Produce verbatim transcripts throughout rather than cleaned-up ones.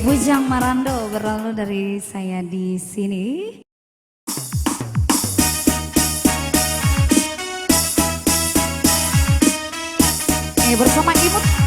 Bujang Marando berlalu dari saya di sini. Eh, bersama Imut.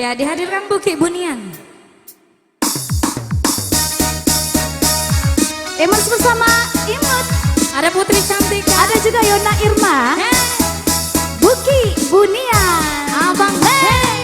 Dihadirkan Bukik Bunian. Imut bersama Imut. Ada Putri Cantik. Ada juga Yona Irma. Hey. Bukik Bunian. Abang. Hey.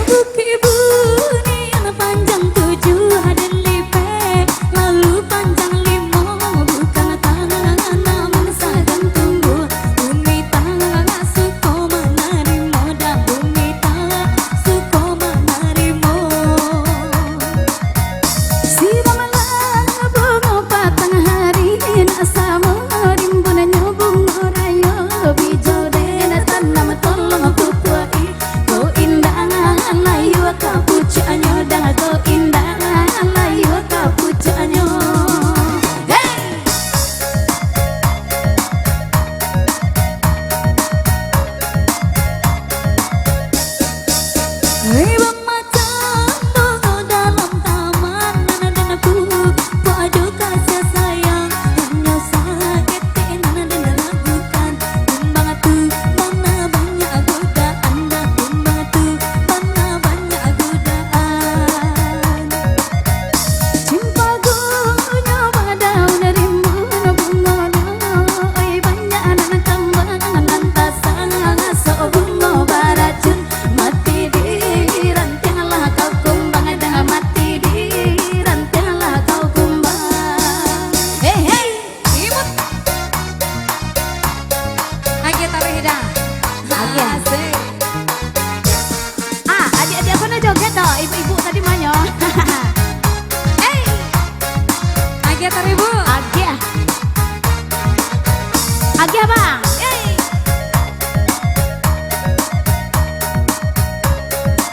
Bukik Bunian panjang tujuah dan lipek, lalu panjang limo, bukan tangan namun sagan tumbuah. Bumi tangah suko manarimo, dah bumi tangah suko manarimo. Si bamalah bungo patang hari, nak samo rimbunannyo bungo rayo, bijau den tanam tolong pupuak-i. Ko indak layua ka pucuaknyo, dah ko indak layua ka pucuaknyo. Hei! Hei, bamacam bungo dalam taman, nan den pupuak jo kasiah sayang, hanyo saketek nan den ragukan. Kumbang tu bana banyak godaan, dah kumbang tu bana banyak godaan. Cimpagonyo badaun rimbun bungonyo, oi, banyak nan kambang nan tasang, sok bungo baracun, mati di rantiang lah kau kumbang, dah mati di rantiang lah kau kumbang. Hei, hei, imut. Agiah taruih dah. Agiah. Asik. Ah, adik-adik, apa nak joget dah? Ibu-ibu tadi manyo. Hei. Agiah taruih, Bu. Agiah. Agiah, Bang. Hei.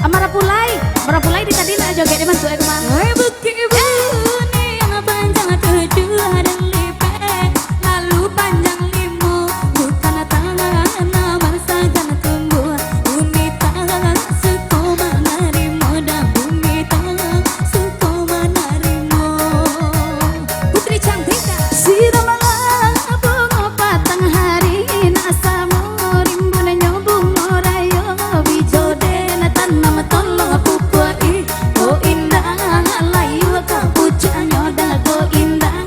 Amarah pulai. Amarah pulai di tadi nak joget, dia masuk, eh, rumah. Hei, Bukik Bunian panjang tujuah dan lipek, lalu panjang limo, bukan tangan namun sagan tumbuah. Bumi tangah suko manarimo, dah bumi tangah suko manarimo. Putri Cantika. Sida malah bungo patang hari, nak samo rimbunnyo bungo rayo, bijau den tanam tolong pupuak-i. Ko indak layua ka pucuaknyo, dah ko indak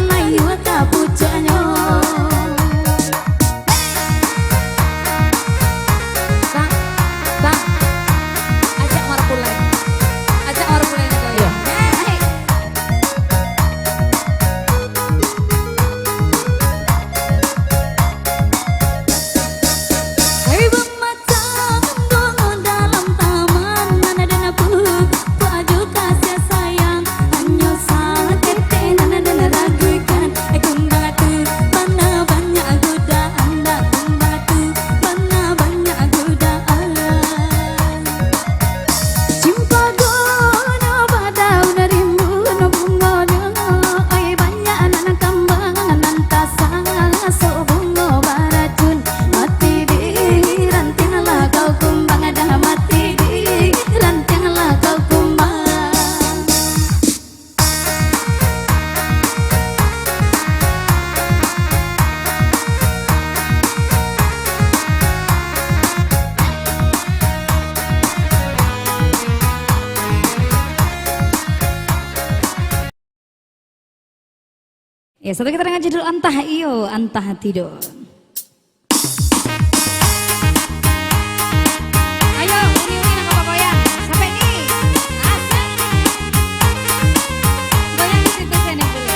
layua ka pucuaknyo. Bang, bang, ajak marapulai. Ajak marapulai ni, Bang. Iyo. Hei. Hei, bang. Macam bungo dalam taman, nan den pupuak jo kasiah sayang, hanyo saketek nan den ragukan. Eh, kumbang tu bana banyak godaan, dah kumbang tu bana banyak godaan. Cimpagonyo badaun rimbun bungonyo, oi, banyak nan kambang nan tasang, sok bungo baracun. Mati di rantiang lah kau kumbang, dah mati di rantiang lah kau kumbang. Ya, satu kita dengan judul Antah Iyo, Antah Tidak. Ayo, uni-uni nak bagoyang. Sampai ni. Asik. Goyang di situ, sini dulu.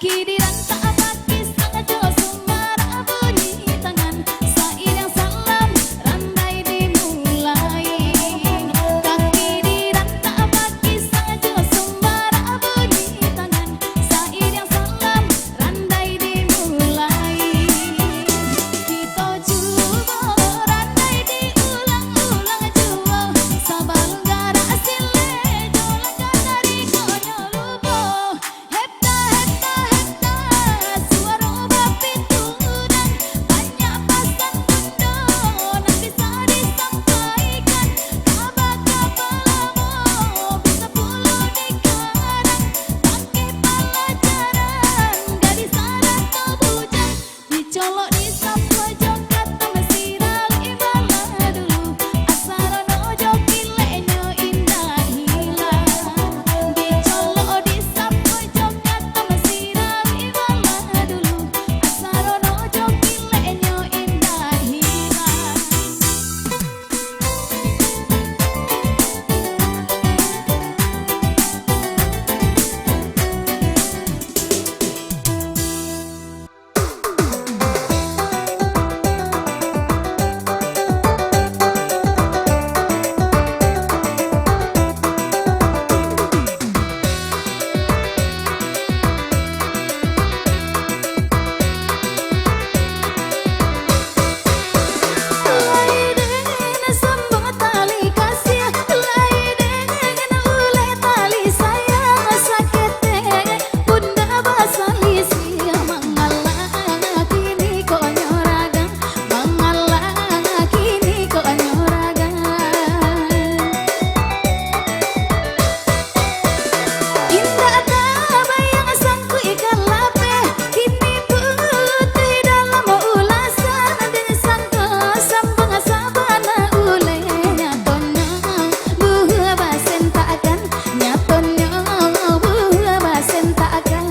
Kaki dirantak bakisang jo sumbarak bunyi tangan, sairing salam randai dimulai. Kaki dirantak bakisang jo sumbarak bunyi tangan, sairing salam randai dimulai. Kito cubo randai diulang-ulang juo, sabalun garak silek jo langkah tarikonyo lubo. Hepta, hepta, hepta, suaro bapitudang, banyak pasan bundo nan bisa disampaikan. Kabaka palamo bisa pulo dikarang, tangkeh palajaran gadih sarato bujang. Dicolok di sapojo kato masirau imbala dulu, asa rono jo kileknyo indak hilang. Dicolok di sapojo kato masirau imbala dulu, asa rono jo kileknyo indak hilang. Lai den sambung tali kasiah, lai den uleh tali sayang, saketek pun ndak basalisih. Mangalah kini ko nyo ragang, mangalah kini ko nyo ragang. Indak tabayang sangkuik ka lapeh, kini putuih dalam ulasan, den sangko sambung sabana uleh. Nyatonyo buah basentakan, nyatonyo buah basentakan.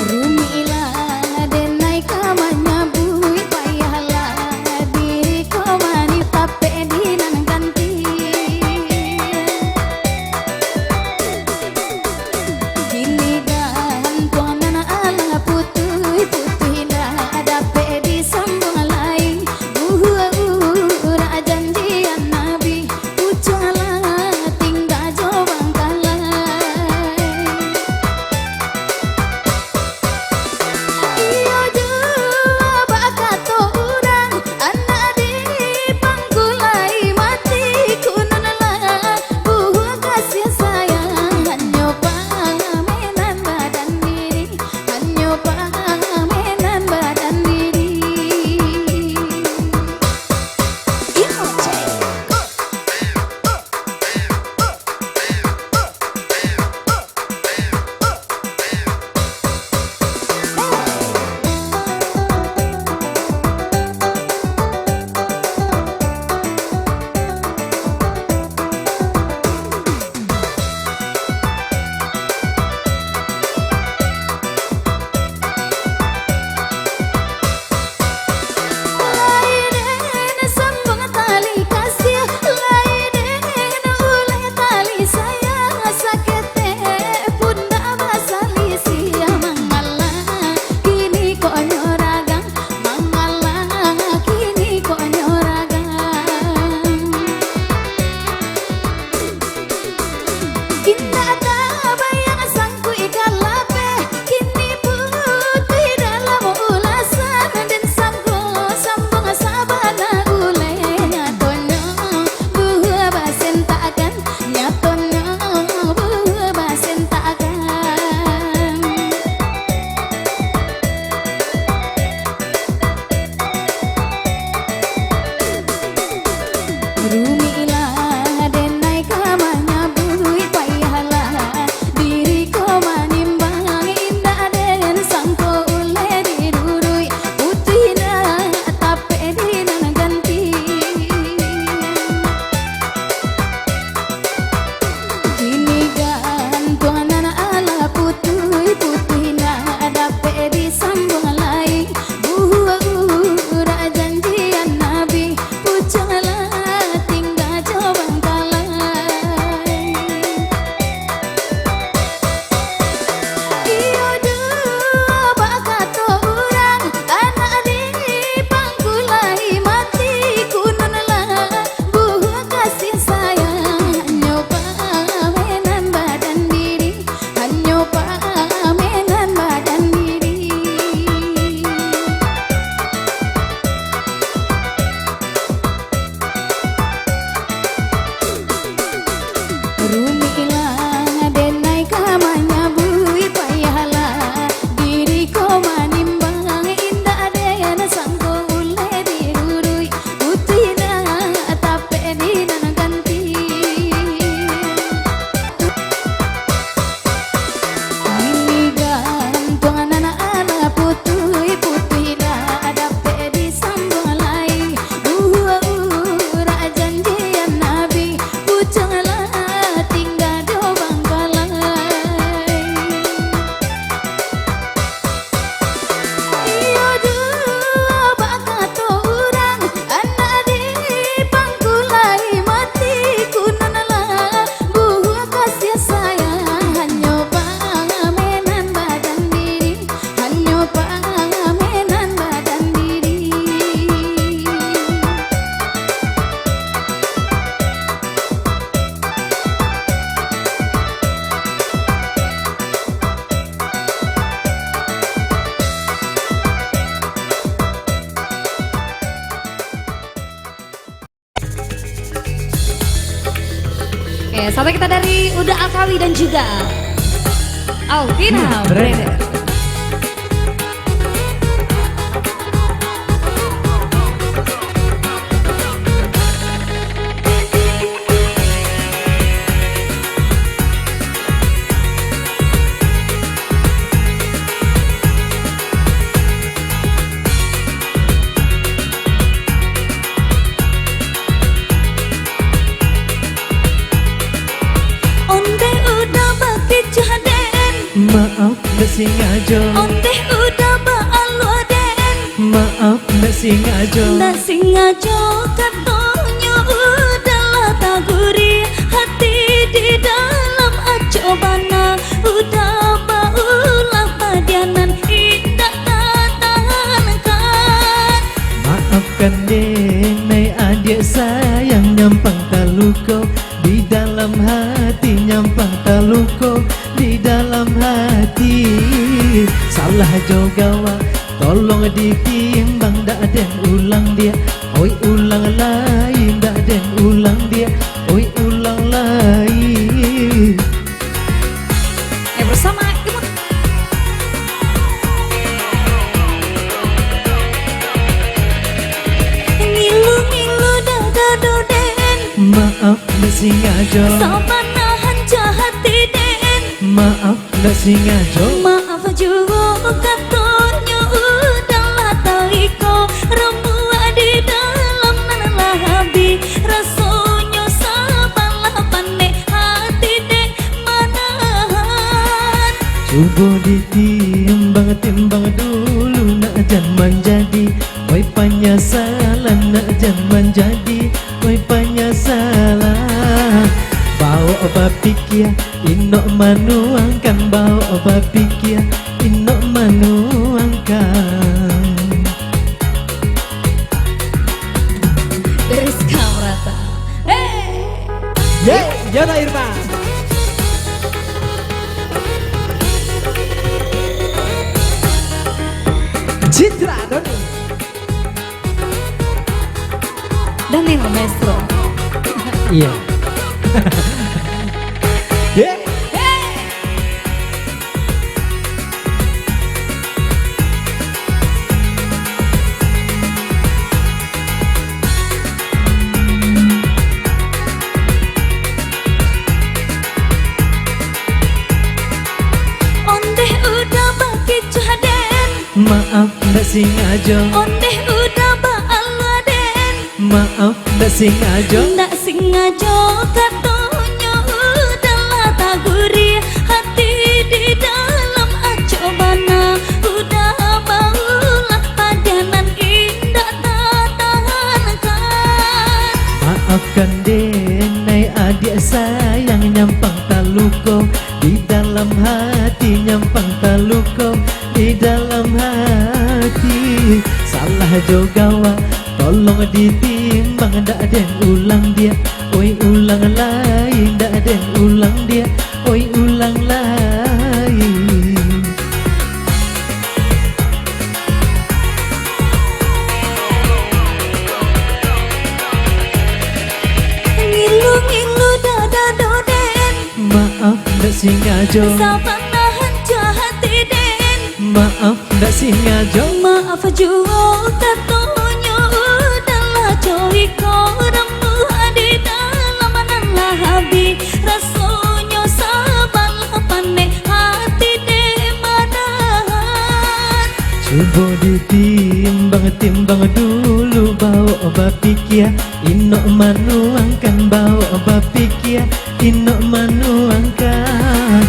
Rumiiklah denai ka manyabuik, payahlah diri ko mani tapek di nan ganti. Kini gantuang nan alah putuih, putuih indak dapek disambung lai. Buah urak janjian Nabi, pucuang lah tingga jo bangkalai. Iyo juo bak kato urang, anak dipangku lai mati, kunun lah buah kasiah sayang, hanyo pamenan badan diri, hanyo pamenan badan diri. Iyo, cek. Lai den sambung tali kasiah, lai den uleh tali sayang, saketek pun ndak basalisih. Mangalah kini ko nyo ragang, mangalah kini ko nyo ragang. Indak tabayang sangkuik ka lapeh, kini putuih dalam ulasan, den sangko sambung sabana uleh. Nyatonyo buah basentakan, nyatonyo buah basentakan. Rumiiklah denai ka manyabuik, payahlah diri ko manimbang, indak den sangko uleh diduduik, putuih indak tapek di nan ganti. Kini gantuang nan alah putuih, putuih indak dapek disambung lai. Buah urak janjian Nabi, pucuang lah Oke, sampai kita dari Uda Alkawi dan juga Alvina Hmm, Breder. Breder. Ondeh Uda bakecoh den. Maaf, ndak sengajo. Ondeh Uda baalua den. Maaf, ndak sengajo. Ndak sengajo katonyo Uda lah taguri. Hati di dalam acok bana. Uda baulah padianan indak tatahankan. Maafkan den, ai adiak sayang, nyampang taluko. Di dalam hati nyampang taluko, di dalam hati. Salah jo gawa, tolong ditimbang, dak den ulang diak. Oi ulang lai, dak den ulang diak. Oi ulang lai. Eh, bersama Ibu. Ngilu-ngilu dada do den. Maaf, ndak sengajo. Sabana hanca hati den. Maaf, ndak sengajo. Maaf juo katonyo Uda lah taliko. Ramuak di dalam nan lah abih. Rasonyo sabalah panek hati den manahan. Cubo ditimbang-timbang dulu, nak jan manjadi, oi, panyasalan, nak jan manjadi, oi, panyasalan. Baok bapikia, inok manuangkan, baok bapikia, inok manuangkan. Dari Sekamrata. Hei! Ye, Yana Irma. Citra Doni. Doni Maestro. Iya. Ye. Hei! Ondeh Uda bakecoh den. Maaf, ndak sengajo. Ondeh Uda baalua den. Maaf, ndak sengajo. Ndak sengajo katonyo Uda lah taguri. Hati di dalam acok bana. Uda baulah padianan indak tatahankan. Maafkan den, ai adiak sayang, nyampang taluko. Di dalam hati nyampang taluko. Di dalam hati salah jo gawa. Tolong ditimbang, dak den ulang diak. Oi ulang lai, dak den ulang diak. Oi ulang lai. Ngilu-ngilu dada do den. Maaf, ndak sengajo. Sabana hanca hati den. Maaf, ndak sengajo. Maaf juo katonyo Uda lah co iko. Ramuak di dalam nan lah abih. Rasonyo sabalah panek hati den manahan. Cubo ditimbang-timbang dulu, baok bapikia. Inok manuangkan, baok bapikia, inok manuangkan.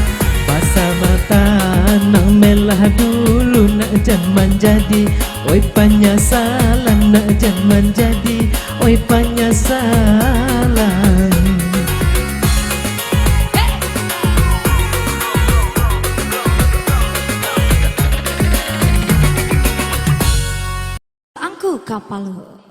Basamo tanang melah dulu, nak jan manjadi, oi, panyasalan, nak jan manjadi, oi, panyasalan. Angku Kapalo.